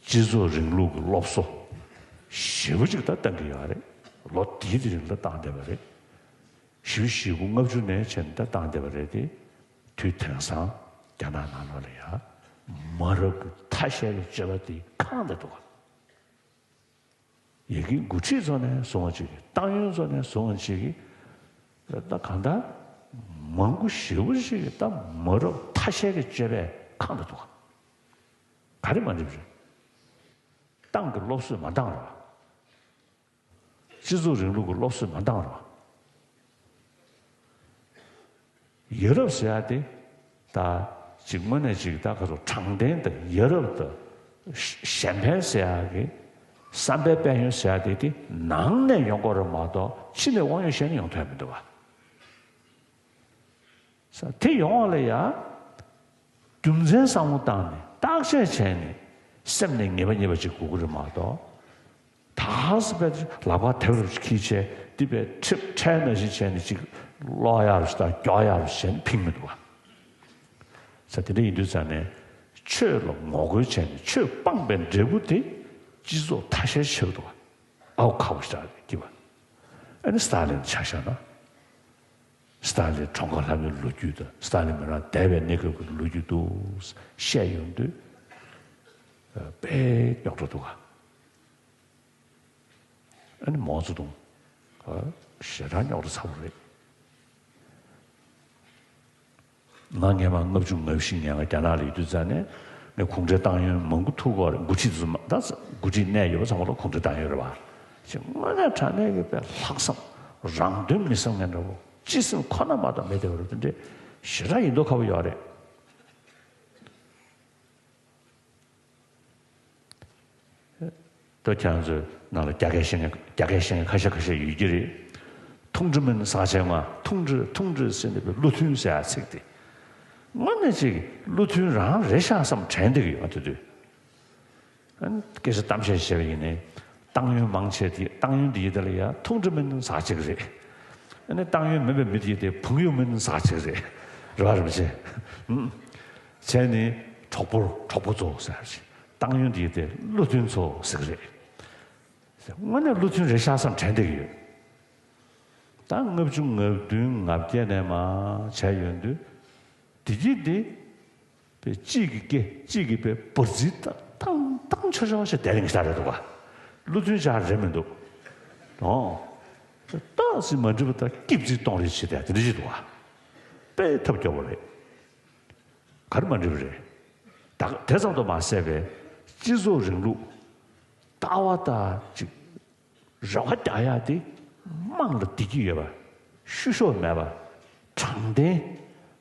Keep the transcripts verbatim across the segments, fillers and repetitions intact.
སྤྱི་ཚོགས་རིང་ལུགས་ཀྱི་སློབ་གསོ་ཞེ་པོ་ཅིག་ད་བཏང་གི་ཡོད་རེད། ལོ་འདིའི་རིང་ལ་བཏང་བསྡད་པ་རེད། བཞི་བཅུ་ཞེ་དགུ་ལྔ་བཅུ་ནས་བྱས་ནས་ད་བཏང་བསྡད་པ་རེད་དེ། དུས་དེང་སང་རྒྱ་ནག་ནང་ལོགས་ལ་ཡ་མ་རབས་ཀྱི་ཐ་ཤལ་གྱི་སྤྱོད་པ་དེ་གང་དུ་འདུག་ག་ཡ་གི་འགོ་ཁྲིད་ཚོ་ནས་བཟུང་བ་ཅིག་གིས། ཏང་ཡོན་ཚོ་ནས་བཟུང་བ་ཅིག་གིས། ད་གང་ལྟར་མང་པོ་ཞེ་པོ་ཞིག་གིས་ད་མ་རབས་ཐ་ཤལ་གྱི་སྤྱོད་པས་ཁེངས་ཏེ་འདུག་ག་ག་རེ་མ་འགྲིག་རེད། ཏང་གི་སློབ་གསོས་མ་འདང་རོགས། སྤྱི་ཚོགས་རིང་ལུགས་ཀྱི་སློབ་གསོས་མ་འདང་རོགས། ཡ་རབས་ཟེར་ཡ་དེ་ད་ཅིག་དངོས་གནས་ཅིག་ད་ག་ཚོད་དྲང་བདེན་དང་ཡ་རབས་དང་གཞན་ཕན་ཟེར་ཡ་གི་བསམ་པའི་དཔལ་ཡོན་ཟེར་ཡ་དེ་དེ་ནང་ནས་ཡོང་དགོས་རེད་མ་གཏོགས་ཕྱི་ནས་དབང་ཡོད་གཞན་ནས་ཡོང་ཐུབ་ཡ་མི་འདུག་བ། ས་དེ་ཡོང་བ་ལ་ཡ། རྒྱུ་མཚན་བསམ་བློ་བཏང་ནས་བརྟག་དཔྱད་བྱས་ནས་སེམས་ནས་ངེས་པ་རྙེད་པ་ཅིག་དགོས་ཀྱི་རེད་མ་གཏོགས། ད་ཧ་སི་པའི་ལག་པ་དེབ་རུ་ཁྱི་བྱས་འདི་པའི་ཁྲིབ་ཁྲལ་ནང་བཞིན་བྱས་ནས་ཅིག་ཀློག་ཡག་རུ་ཞིག་དང་མགྱོགས་ཡག་རུ་བྱས་ནས་ཕིང་མི་འདུག་བ། ས་དེ་འདྲ་ཡིན་དུས་ཙང་ནས་ཆོས་ལ་ངོ་རྒོལ་བྱས་ནས་ཆོས་སྤངས་པའི་འབྲས་བུ་དེ་སྤྱི་ཚོགས་ཐ་ཤལ་ཆགས་འདུག་བ། ཨའོ་ཁག་པོ་ཞིག་རེད་ཀྱི་བ། ཨ་ནི་སི་ཏཱ་ལིན་ཆ་བཞག་ན། སི་ཏཱ་ལིན་གྲངས་ཀ་ལྷག་མའི་ལོ་རྒྱུས་དང་སི་ཏཱ་ལིན་མི་རང་འདས་པའི་གནས་སྐབས་ཀྱི་ལོ་རྒྱུས་འདུག་བཤད་ཡོང་དུས། དཔེ་རྙོག་དྲ་འདུག་ག་ཨ་ནི་མའོ་ཙེ་ཏུང་། ཞེ་དྲག་རྙོག་དྲ་ཚ་པོ་རེད། ང་སྔོན་མ་ལྔ་བཅུ་ང་བཞི་ནས་ང་རྒྱ་ནག་ལ་ཡོད་དུས་ཙང་ནས་ངས་གུང་ཁྲན་ཏང་ཡོན་མང་པོ་ཐུག་གི་ཡོད་རེད། འགོ་ཁྲིད་ཚོ་མ་ད་འགོ་ཁྲིད་གནད་ཡོད་པ་ཚང་མ་ལ་གུང་ཁྲན་ཏང་ཡོན་རེད་བ། ཅེས་དངོས་གནས་དྲང་གནས་ཀྱི་དཔེ་ལྷག་བསམ་རང་དོན་མི་བསམ་མཁན་འདྲ་བོ་སྤྱི་སེམས་ཁོ་ན་མ་གཏོགས་མེད་བསྡད་པ་རེད། དེ་འདྲའི་ཞེ་དྲག་ཡིན་མདོག་ཁ་པོ་ཡོད་རེད། ད་ཁྱེད་ཚོའི་ནང་ལ་རྒྱ་སྐད་ཤེས་མཁན་རྒྱ་སྐད་ཤེས་མཁན་ཁ་ཤས་ཁ་ཤས་ཡོད་ཀྱི་རེད། 通知门上前嘛། 通知通知 ཟེར་ནས་པའི་བློ་མཐུན་ཟེར་ཡ་ཚིག་དེ། དངོས་གནས་ཅིག་བློ་མཐུན་རང་རེད་ཤག་བསམ་དྲན་བསྡད་ཀྱི་ཡོད་ང་དེ་དུས། ཨ་ནི་སྐད་ཆ་གཏམ་བཤད་བྱས་པ་ཡིན་ནའི། ཏང་ཡོན་མང་ཆེ་དེ་ཏང་ཡོན་དེ་ཡི་དེ་ལ་ཡ་通知门上前 གཅིག་རེད། ཨ་ནི་ཏང་ཡོན་མིན་པའི་མི་དེ་ཡི་དེ་朋友门上前 གཅིག་རེད། རེད་བ་རེད་མ་བྱེད། བྱས་ནས་གྲོགས་པོ་གྲོགས་པོ་ཚོ་ཟེར་ཞིག་ཏང་ཡོན་དེ་ཡི་དེ་བློ་མཐུན་ཚོ་ཟེར་གི་རེད། དངོས་གནས་བློ་མཐུན་རེད་ཤག་བསམ་དྲན་བསྡད་ཀྱི་ཡོད། ད་ལྔ་བཅུ་ང་བདུན་ང་བརྒྱད་ནས་མར་བྱས་ཡོང་དུས། དེ་གྱིས་དེ། པའི་གཅིག་གི་སྐེ་གཅིག་གི་པའི་འབར་རྩིས་ཏང་ཏང་ཏང་ཆོ་ཆོ་ཞེས་བསྡད་ལེང་ཞག་རེད་འདུག་ག་བློ་མཐུན་ཞག་རེད་མི་འདུག་ཨོ། ཏོག་ཙམ་མ་འགྲིག་པ་ད་སྐྱིབ་རྩིས་གཏོང་རེས་བྱེད་བསྡད་དེ་འདྲ་ཞིག་འདུག་ག་དཔེ་ཐབས་སྐྱོ་བོ་རེད། ག་རེ་མ་འགྲིག་པ་རེད། ད་དེ་ཙམ་དུ་མ་ཟད་པའི་སྤྱི་ཚོགས་རིང་ལུགས་ལྟ་བ་ད་ཅིག་རེ་བ་རྒྱག་ཡག་དེ་དམངས་ལ་བདེ་སྐྱིད་ཡོད་པ། བཤུ་གཞོག་མེད་པ། དྲང་བདེན།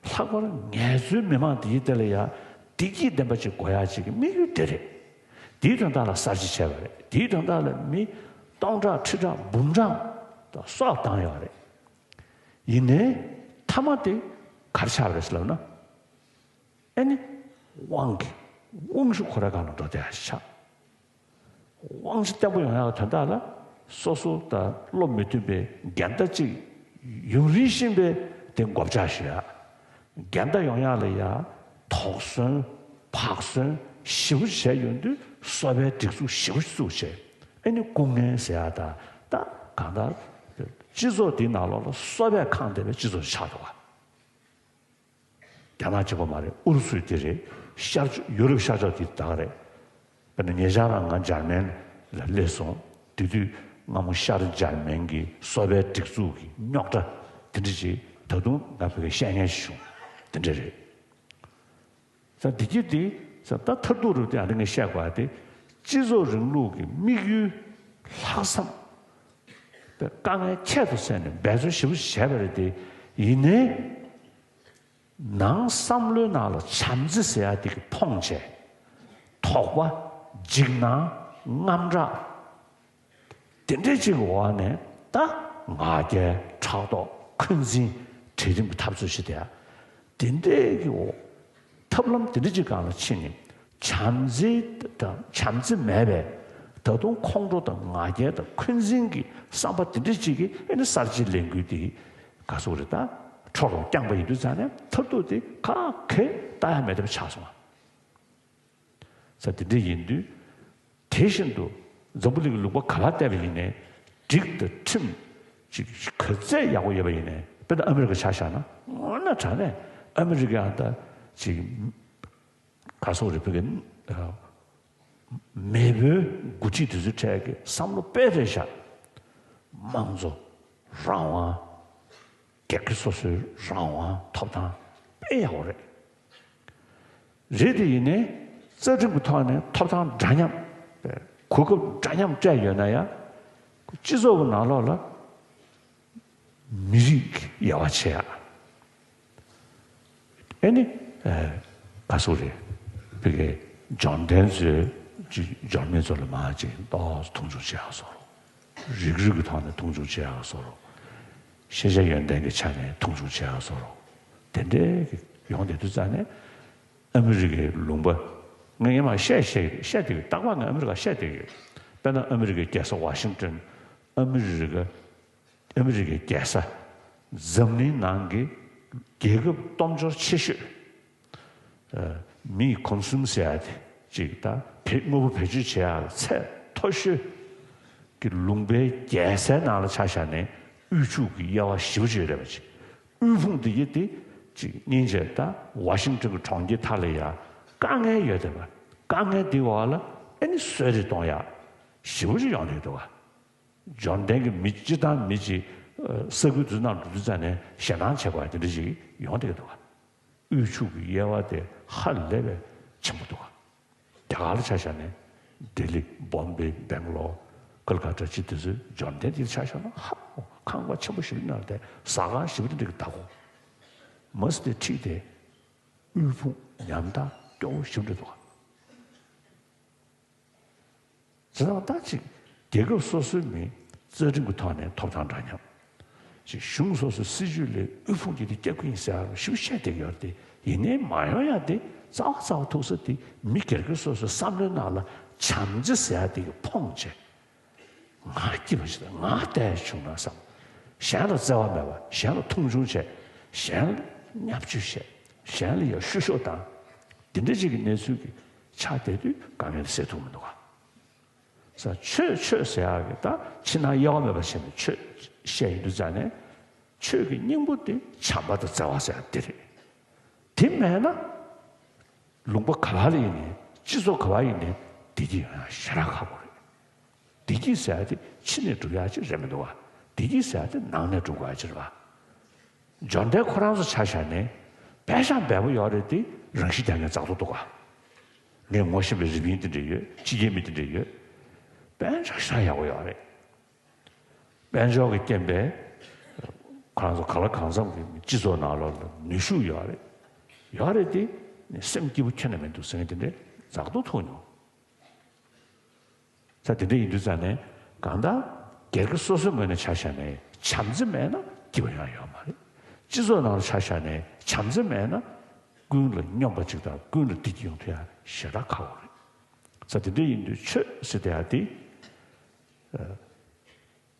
ལྷག་པར་ངལ་རྩོལ་མི་མང་དེ་ཡི་དེ་ལ་ཡ་བདེ་སྐྱིད་ལྡན་པ་ཅིག་དགོས་ཡག་ཅིག་གི་དམིགས་ཡུལ་དེ་རེད། དེའི་དོན་དག་ལ་གསར་བརྗེ་བྱས་པ་རེད། དེའི་དོན་དག་ལ་མི་སྟོང་ཕྲག་ཁྲི་ཕྲག་འབུམ་ཕྲག་དང་སྲོག་བཏང་ཡོད་རེད། ཡིན་ནའི་མཐའ་མ་དེ་ག་རེ་ཆགས་པ་རེད་ཟེར་ལབ་ན། ཨེ་ནི། དབང་གི། དབང་ཤུགས་ཁོ་རའི་སྒང་ལ་འགྲོ་བསྡད་ཡ་ཞིག་ཆགས། དབང་ཆ་བརྟན་པོ་ཡོང་ཡག་དོན་དག་ལ། སོ་སོ་དང་བློ་མི་མཐུན་པའི་འགལ་ཟླ་གཅིག་ཡུན་རིང་ཞིག་པའི་དེ་མགོ་བཅག་ཞུ་ཡ། འགལ་ཟླ་ཡོང་ཡག་ལ་ཡ། དོགས་ཟོན། བག་ཟོན་ཞེ་པོ་བྱས་ཡོང་དུས་སོ་པའི་སྒྲིག་འཛུགས་ཞེ་པོ་བཙུགས་བྱས། ཨེ་ནི་སྐུ་ངལ་ཟེར་ཡ་ད། ད་གང་ལྟར། སྤྱི་ཚོགས་འདིའི་ནང་ལོགས་ལ་སོ་པས་ཁེངས་བསྡད་པའི་སྤྱི་ཚོགས་ཆགས་འདུག་ག་རྒྱ་ནག་གཅིག་པོ་མ་རེད། ཨུ་རུ་སུ་དེ་རེད། ཤར་ཕྱོགས་ཡུ་རོབ་ཤར་ཕྱོགས་དེ་ད་ག་རེད། དཔེར་ན་ཉེ་ཆར་རང་ང་འཇར་མན་ལ་སླེབས་སོང་། དེ་དུས་སྔ་མོ་ཤར་འཇར་མན་གྱི་སོ་པའི་སྒྲིག་འཛུགས་ཀྱི་རྙོག་དྲ་དེ་འདྲ་ཅིག་ད་དུང་ང་བོད་སྐད་བཤད་མཁན་ཞིག་བྱུང་། དེ་འདྲ་རེད། ས་འདི་གྱིས་དེ་ས་ད་མཐར་ཐུག་རུ་དེ་ཨ་རི་ངས་བཤད་དགོས་ཡ་དེ། སྤྱི་ཚོགས་རིང་ལུགས་ཀྱི་དམིགས་ཡུལ་ལྷག་བསམ་པའི་དཀའ་ངལ་ཁྱད་དུ་བསད་ནས་འབད་བརྩོན་ཞེ་པོ་བྱས་པ་རེད་དེ། ཡིན་ནའི། ནང་བསམ་བློའི་ནང་ལ་བྱམས་བརྩེ་ཟེར་ཡ་དེ་གི་ཕོངས་བྱས། དོགས་པ། འཇིགས་སྣང་། དངངས་སྐྲག་དེ་འདྲས་ཅིག་གི་འོག་ནས་ད་ང་རྒྱལ་ཕྲག་དོག་འཁོན་འཛིན་གྲལ་རིམ་གྱི་འཐབ་རྩོད་བྱེད་དེ། དེ་འདྲས་ཀྱི་འོག་ཐབས་ལམ་དེ་འདྲས་ཅིག་སྒང་ལ་ཕྱིན་ནས་བྱམས་བརྩེ་དང་བྱམས་བརྩེ་མེད་པའི་ད་དུང་ཁོང་ཁྲོ་དང་ང་རྒྱལ་དང་འཁོན་འཛིན་གྱི་བསམ་པ་དེ་འདྲས་ཅིག་གིས་ཨེ་ནི་གསར་བརྗེའི་ལས་འགུལ་དེ་ག་ཟེར་དགོས་རེད། ད་འཕྲོ་རུ་བརྐྱངས་པ་ཡིན་དུས་ཙང་ནས་མཐར་ཐུག་དེ་ག་གེ་ལྟ་ཡ་མེད་པ་ཆགས་སོང་བ། ས་དེ་འདྲ་ཡིན་དུས། དེ་བཞིན་དུ་འཛམ་བུ་གླིང་གི་ལུང་པ་ག་པར་བལྟས་པ་ཡིན་ནའི་སྒྲིག་དང་ཁྲིམས་ཅིག་ག་ཚད་ཡག་པོ་ཡོད་པ་ཡིན་ནའི། དཔེར་ན་ཨ་མི་རི་ཀ་ཆ་བཞག་ན། དངོས་གནས་དྲང་གནས་ཨ་མི་རི་ཀ་ཡང་ད་ཅིག་ག་སོགས་རེད། བོད་ཀྱི་མེས་པོའི་འགོ་ཁྲིད་དེ་ཚོའི་གྲས་ཀྱི་བསམ་བློ་དཔེ་རེད་བཞག་དམངས་གཙོ་རང་དབང་། སྒེར་གྱི་སོ་སོའི་རང་དབང་ཐོབ་ཐང་དཔེ་ཡག་པོ་རེད། རེད་དེ་ཡིན་ནའི་རྩ་ཁྲིམས་ཀྱི་ཐོག་ནས་ཐོབ་ཐང་འདྲ་མཉམ། གོ་སྐབས་འདྲ་མཉམ་སྤྲད་ཡོད་ན་ཡང་། སྤྱི་ཚོགས་ཀྱི་ནང་ལོགས་ལ་མི་རིགས་ཀྱི་དབྱེ་བ་ཕྱེ་ཡག་ཨེ་ནི། ཨེ། ག་སུ་རེད། བི་གའི་འབྱོར་ལྡན་ཚོས་ཅིག་འབྱོར་མེད་ཚོ་ལ་མར་ཅིག་ཏོག་ཙམ་མཐོང་ཆུང་བྱེད་ཡག་བཟོ་འདྲ། རིགས་རུས་ཀྱི་ཐོག་ནས་མཐོང་ཆུང་བྱེད་ཡག་བཟོ་འདྲ། ཤེས་བྱ་ཡོན་ཏན་གྱི་ཆ་ནས་མཐོང་ཆུང་བྱེད་ཡག་བཟོ་འདྲ། དེ་འདྲའི་ཡོང་བསྡད་དུས་ཙང་ནས། ཨ་མི་རི་ཀའི་ལུང་པ། ངས་སྔོན་མ་བཤད་བཤད་བཤད་བསྡད་ཀྱི། རྟག་པར་ངས་ཨ་མི་རི་ཀ་བཤད་བསྡད་ཀྱི། དཔེར་ན་ཨ་མི་རི་ཀའི་རྒྱལ་ས་ཝ་ཤིང་ཏོན། ཨ་མི་རི་ཀ་ཨ་མི་རི་ཀའི་རྒྱལ་ས། འཛམ་གླིང་ནང་གི་རྒྱལ་ཁབ་སྟོབས་འབྱོར་ཆེ་ཤོས། ཨ། མིས་ཀོན་སུམ་ཟེར་ཡག་དེ་ཅིག་ད་བེད། དངོས་པོ་བེད་སྤྱོད་བྱེད་ཡག་ཚད་མཐོ་ཤོས་ཀྱི་ལུང་པའི་རྒྱལ་སའི་ནང་ལ་ཆ་བཞག་ནས། དབུལ་ཕྱུག་གི་དབྱེ་བ་ཞེ་པོ་ཅིག་ཡོད་རེད་པ། ཅིག་དབུལ་ཕོངས་དེ་ཡི་དེ་ཅིག་སྙིང་རྗེ། ད་ཝ་ཤིང་ཏོན་གྱི་གྲོང་ཁྱེར་མཐའ་ལ་ཡ་དཀའ་ངལ་ཡོད་བསྡད་པ། དཀའ་ངལ་དེའི་འོག་ལ་ཨེ་ནི་གསོད་རེས་གཏོང་ཡག་ཞེ་པོ་ཅིག་ཡོང་བསྡད་འདུག་ག་འབྱོར་ལྡན་གྱི་མི་སྤྱིར་བཏང་མི་ཅིག་ཨ། ས་ཁུལ་དེ་ནང་འགྲོ་དུས་ཙང་ནས་ཞེད་སྣང་བྱེད་དགོས་པ་དེ་འདྲ་ཞིག་ཡོང་བསྡད་ཀྱི་འདུག་ག་དབུལ་ཕྱུག་གི་དབྱེ་བ་དེ་ཧ་ལས་པའི་ཆེན་པོ་འདུག་ག་རྒྱ་གར་ལ་ཆ་བཞག་ནས་ལྡི་ལི། བོམ་བེ། སྦེང་ལོར། ཀལ་ཀ་ཏ། ཅིག་དེ་ཚོའི་འབྱོར་ལྡན་དེ་ཆ་བཞག་ན། ཧ། ཁང་པ་ཆེན་པོ་ཞེ་པོ་ནང་དེ། ཟ་ཁང་ཞེ་པོ་དེ་འདྲ་གི་བདག་པོ། མ་སི་དེ་ཁྲིད་དེ། དབུལ་ཕོངས་ཉམ་ཐག་སྐྱོ་བོ་ཞེ་པོ་འདྲ་འདུག་ག་བྱས་ཙང་ད་ཅིག་རྒྱལ་ཁབ་སོ་སོའི་མི་རྩ་ཁྲིམས་ཀྱི་ཐོག་ནས་ཐོབ་ཐང་འདྲ་མཉམ། ཅིག་གཞུང་སོ་སོའི་སྲིད་ཇུས་ལས་དབུལ་ཕོངས་ཀྱི་དེ་སྐྱོབ་ཀྱི་ཡིན་ཟེར་ཞེ་པོ་བཤད་བསྡད་ཀྱི་ཡོད་རེད་དེ། ཡིན་ནའི་མ་ཡོང་ཡག་དེ། རྩ་བ་རྩ་བ་ཐུག་ས་དེ་མི་སྒེར་གྱི་སོ་སོའི་བསམ་བློའི་ནང་ལ་བྱམས་བརྩེ་ཟེར་ཡག་དེ་གིས་ཕོངས་བྱས། ང་སྐྱིད་པ་ཞིག་དང་། ང་བདེ་བྱུང་ན་བསམ། གཞན་ལ་བརྩེ་བ་མེད་པ། གཞན་ལ་མཐོང་ཆུང་བྱས། གཞན་ལ་བརྙས་བཅོས་བྱས། གཞན་ལ་ཡང་བཤུ་གཞོག་བཏང་། འདི་འདྲ་ཅིག་གི་གནས་ཚུལ་གྱི་ཆགས་བསྡད་དུས་དཀའ་ངལ་དེ་སེལ་ཐུབ་མི་འདུག་ག་ས། ཆོས་ཆོས་ཟེར་ཡག་གི་ད་ཕྱི་ནང་དབྱེ་བ་མེད་པ་བྱས་ནས་ཆོས་བཤད་ཡོང་དུས་ཙང་ནས། ཆོས་ཀྱི་སྙིང་པོ་དེ་བྱམས་པ་དང་བརྩེ་བ་ཟེར་ཡག་དེ་རེད། དེ་མེད་ན། ལུང་པ་ག་པ་ལ་ཡིན་ནའི། སྤྱི་ཚོགས་ག་པ་ཡིན་ནའི། བདེ་སྐྱིད་ཡོང་ཡག་ཞེ་དྲག་ཁག་པོ་རེད། བདེ་སྐྱིད་ཟེར་ཡག་དེ་ཕྱི་ནས་སྒྲུབ་ཡག་ཅིག་རེད་མི་འདུག་ག་བདེ་སྐྱིད་ཟེར་ཡག་དེ་ནང་ནས་སྒྲུབ་དགོས་ཡག་ཅིག་རེད་པ། འབྱོར་ལྡན་ཁོ་རང་ཚོ་ཆ་བཞག་ནས་དཔེ་ཆ་འབེལ་པོ་ཡོད་རེད་དེ། རང་ཤི་རྒྱག་མཁན་ཛག་ཏོག་འདུག་ག་ངས་ངོ་ཤེས་པའི་རི་པིན་དེ་འདྲ་ཡོད། ཕྱི་རྒྱལ་མི་དེ་འདྲ་ཡོད། དཔལ་འབྱོར་ཞེ་དྲག་ཡག་པོ་ཡོད་རེད། དཔལ་འབྱོར་གྱི་རྐྱེན་པས་ཁོ་རང་ཚོ་ག་ལ་གང་འཚམ་གྱི་སྤྱི་ཚོགས་ནང་ལོགས་ལ་ནུས་ཤུགས་ཡོད་རེད། ཡོད་རེད་དེ། སེམས་སྐྱིད་པོ་ཁྱོན་ནས་མི་འདུག་ཟེར་མཁན་དེ་འདྲ་ཛག་ཏོག་ཐུག་མྱོང་། ས། དེ་འདྲ་ཡིན་དུས་ཙང་ནས། གང་ལྟར་སྒེར་གྱི་སོ་སོའི་ངོས་ནས་ཆ་བཞག་ནས་བྱམས་བརྩེ་མེད་ན་སྐྱིད་པ་ཡོང་ཡག་ཡོད་མ་རེད། སྤྱི་ཚོགས་ནང་ལ་ཆ་བཞག་ནས་བྱམས་བརྩེ་མེད་ན་ཀུན་ལ་སྙོམས་པ་ཅིག་དང་ཀུན་ལ་བདེ་སྐྱིད་ཡོང་ཐུབ་ཡག་ཞེ་དྲག་ཁག་པོ་རེད། ས། དེ་འདྲ་ཡིན་དུས་ཆོས་ཟེར་བསྡད་ཡག་དེ། ཨ།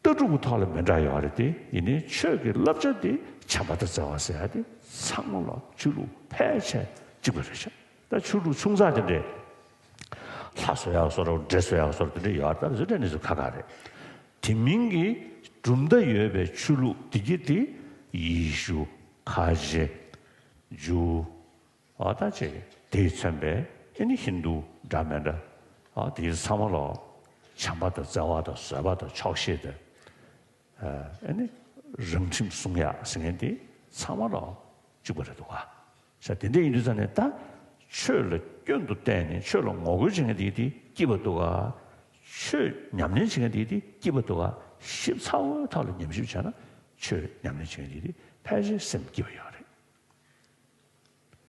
ལྟ་གྲུབ་ཀྱི་ཐོག་ལ་མི་འདྲ་ཡོད་རེད་དེ། ཡིན་ནའི་ཆོས་ཀྱི་བསླབ་བྱ་དེ་བྱམས་པ་དང་བརྩེ་བ་ཟེར་ཡག་དེ་ཚང་མ་ལ་ཆོས་ལུགས་ཕལ་ཆེར་གཅིག་པ་རེད་ཤག་ད་ཆོས་ལུགས་ཆུང་ཙག་དེ་འདྲས། ལྷ་གསོལ་ཡག་བཟོ་འདྲ། འདྲེ་གསོལ་ཡག་བཟོ་འདྲ་དེ་འདྲས་ཡོད་རེད། ད་བཟོ་འདྲ་ནི་བཟོ་ཁག་ཁག་རེད། དེ་མིན་གྱི་གྲུབ་མཐའ་ཡོད་པའི་ཆོས་ལུགས་དེ་གྱད་དེ། ཡེ་ཤུ། ཁ་ཆེ། ཇུའུ། ཨ། ད་ཅིག་དེས་མཚོན་པའི་ཨེ་ནི་ཧིན་དུ་འདྲ་མི་འདྲ། ཨ། དེ་ཚང་མ་ལ་བྱམས་པ་དང་བརྩེ་བ་དང་བཟོད་པ་དང་ཆོག་ཤེས་དང་། ཨ། ཨེ་ནི་རང་ཁྲིམས་སྲུང་ཡག་ཟེར་མཁན་དེ་ཚང་མ་ལ་གཅིག་པ་རེད་འདུག་ག་ས། དེ་འདྲ་ཡིན་དུས་ཙང་ནས། ད་ཆོས་ལ་སྐྱོན་དུ་བལྟས་ནས་ཆོས་ལ་ངོ་རྒོལ་བྱེད་མཁན་དེ་དེ་སྐྱིད་པ་འདུག་ག་ཆོས་ཉམས་ལེན་བྱེད་མཁན་དེ་དེ་སྐྱིད་པ་འདུག་ག་ཞིབ་ཚགས་པོའི་ཐོག་ལ་ཉམས་ཞིབ་བྱས་ན། ཆོས་ཉམས་ལེན་བྱེད་མཁན་དེ་དེ་ཕལ་ཆེར་སེམས་སྐྱིད་པ་ཡོད་